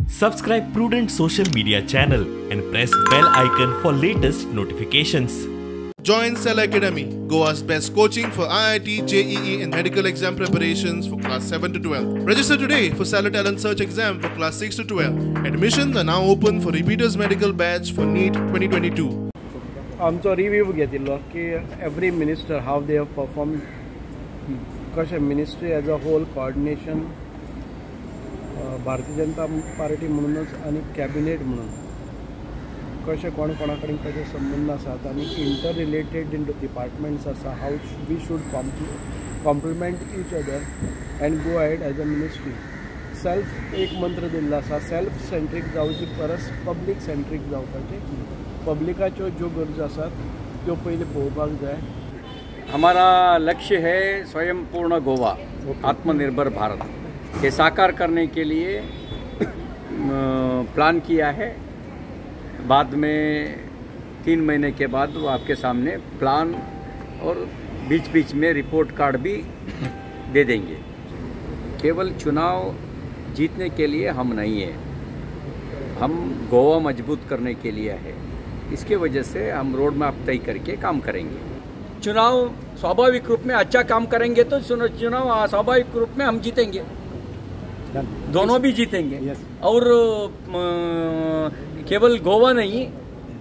Subscribe Prudent social media channel and press bell icon for latest notifications. Join Cell Academy, Goa's best coaching for IIT, JEE and medical exam preparations for class 7 to 12. Register today for Cellar Talent Search exam for class 6 to 12. Admissions are now open for repeaters medical batch for NEET 2022. आमचो review घेतिल्लो की every minister how they have perform, कशें ministry as a whole coordination Bharatiya Janata Party म्हणूनच आनी cabinet म्हणून कशें कोण कोणा कडेन कशे संबंद आसात आनी इंटर रिलेटेड डिपार्टमेंट्स आसा, how we should complement each other and go ahead as a ministry. Self एक मंत्र दिल्लो आसा, सेल्फ सेंट्रीक जावची परस पब्लीक सेंट्रीक जावपाचें, पब्लिकाच्यो ज्यो गरजो आसात त्यो पयलीं पळोवपाक जाय. हमारा लक्ष्य है स्वयं पूर्ण गोवा, आत्मनिर्भर भारत के साकार करने के लिए प्लान किया है. बाद में 3 महीने के बाद वो आपके सामने प्लान और बीच बीच में रिपोर्ट कार्ड भी दे देंगे. केवल चुनाव जीतने के लिए हम नहीं हैं, हम गोवा मजबूत करने के लिए है. इसके वजह से हम रोड मैप तय करके काम करेंगे. चुनाव स्वाभाविक रूप में अच्छा काम करेंगे तो चुनाव स्वाभाविक रूप में हम जीतेंगे, दोनों भी जीतेंगे. Yes. और केवल गोवा नहीं,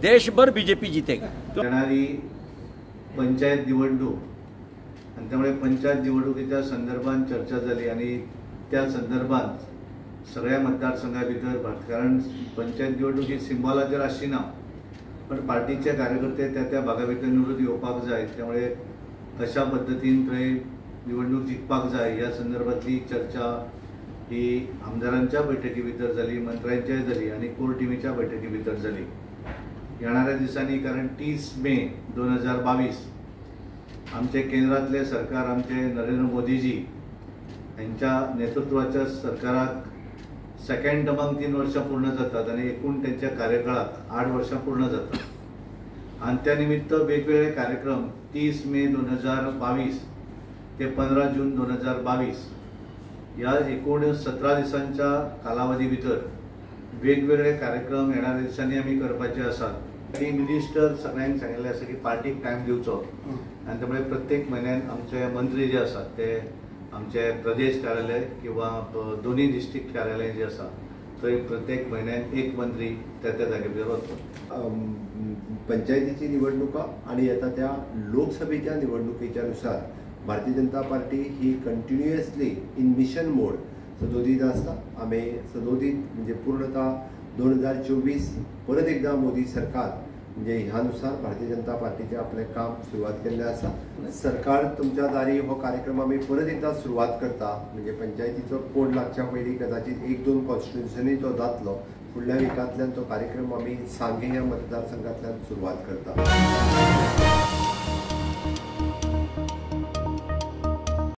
देश भर बीजेपी जीतेगा. येणारी पंचायत निवडणूक आणि त्यामुळे पंचायत निवडणुकीच्या संदर्भात चर्चा झाली आणि त्या संदर्भात सगळ्या मतदारसंघा भितर, कारण पंचायत निवडणूक ही सिंबॉलाचेर आसची ना, पण पार्टीचे कार्यकर्ते त्या त्या भागा भितर निवडून येवपाक जाय, त्यामुळे कशा पद्दतीन थंय निवडणूक जिखपाक जाय ह्या संदर्भातली चर्चा ही आमदारांच्या बैठकी भितर झाली, मंत्र्यांच्याय झाली आणि कोर टिमीच्या बैठकी भितर झाली. येणाऱ्या दिसांनी, कारण 30 मे 2022 आमचे केंद्रातले सरकार, आमचे नरेंद्र मोदीजी यांच्या नेतृत्वाच्या सरकाराक सेकंड टर्माक 3 वर्षां पूर्ण जातात आणि एकूण त्यांच्या कार्यकाळात 8 वर्षां पूर्ण जातात. आणि त्या निमित्त वेगवेगळे कार्यक्रम 30 मे 2022 ते 15 जून 2022 या एकूण 17 दिसांच्या कालावधी भितर वेगवेगळे कार्यक्रम येणाऱ्या दिसांनी आमी करपाचे आसात. आनी मिनिस्टर सगळ्यांक सांगिल्लें आसा की पार्टीक टायम दिवचो आनी त्यामुळे प्रत्येक म्हयन्यान आमचे मंत्री जे आसात ते आमचे प्रदेश कार्यालय किंवा दोन्ही डिस्ट्रिक्ट कार्यालय जे आसा थंय प्रत्येक म्हयन्यान एक मंत्री त्या त्या जागे भितर वतलो. पंचायतीची निवडणुका आणि येता त्या लोकसभेच्या निवडणुकीच्या नुसार भारतीय जनता पार्टी ही कंटिन्युअसली इन मिशन मोड सदोदित आसता. आमी सदोदित म्हणजे पूर्णतः 2024 परत एकदा मोदी सरकार म्हणजे ह्या नुसार भारतीय जनता पार्टीचे आपले काम सुरवात केल्लें आसा. सरकार तुमच्या दारी हो कार्यक्रम आमी परत एकदा सुरवात करता, म्हणजे पंचायतीचो कोड लागच्या पयलीं कदाचित 1-2 कॉन्स्टिट्युन्सीनी तो जातलो. फुडल्या विकांतल्यान तो कार्यक्रम आमी सांगे ह्या मतदारसंघांतल्यान सुरवात करता.